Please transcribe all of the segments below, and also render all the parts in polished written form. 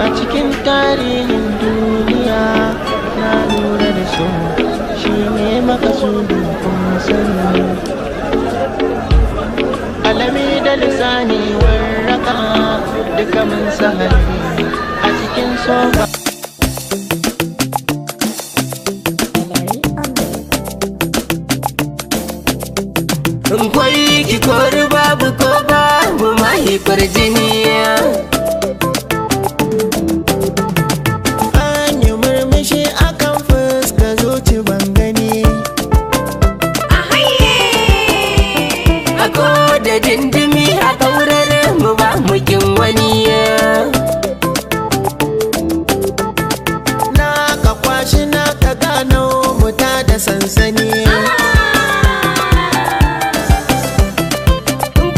A cikin tarihin duniya na lura da so shi ne makasudin kun sani. Alami da lisani warraka duka mun sahali a cikin sofa. Kwai ki kori babu ko babu mahaifar jini. An yi murmushi akan fuska zuci ban gani. Ako da dindimi a kaurar mu ba mu kin wani. Na ka kwashi na ka gano mu ta da sansani.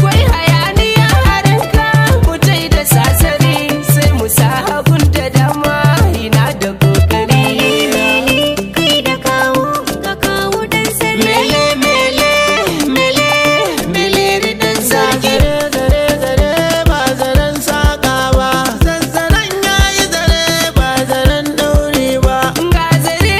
Kwai hayaniya harinka mu tai da sasari sai mu sa hagun da dama ina da kokari. Kai da kawo ka kawo dan sarki. Mele mele mele mele ridan sarki. Zare zare zare ba zaren saka ba. Zazzaren yayi zare ba zaren ɗauri ba. Ga zare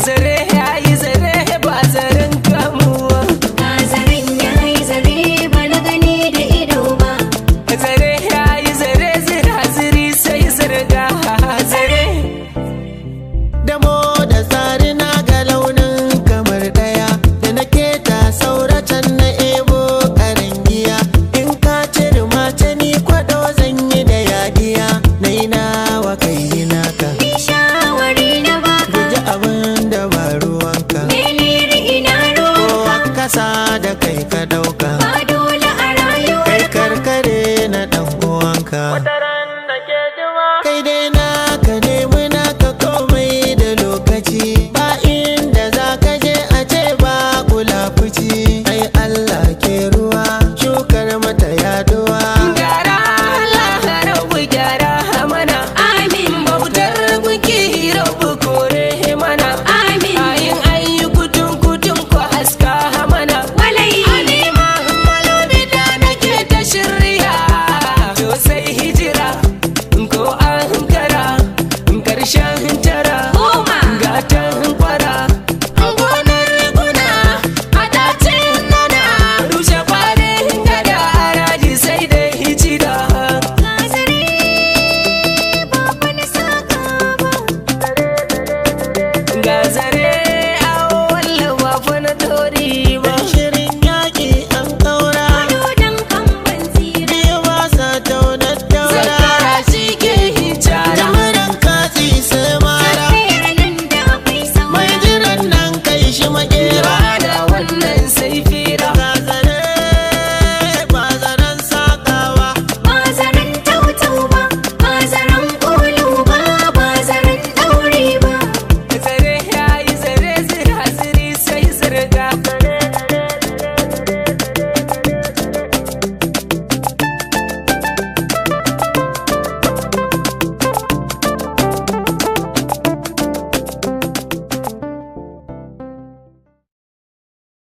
zare yayi zare ba zaren kamuwa. Ga zaren yayi zare ba na gani da ido ba. Zare yayi zare zira ziri sai zirga zare. Damo da tsari na ga launin kamar ɗaya da na keta sauratan na ebo karangiya. In ka cire mace ni kwaɗo zan yi da yadiya. Na yi nawa kai yi naka. Ni shawari na baka. Guji abin da ba ruwanka. Meleri ina Kowa ruwanka. kasa da kai ka ɗauka. Ba dole a Kai rayuwarka. karkare na ɗan uwanka.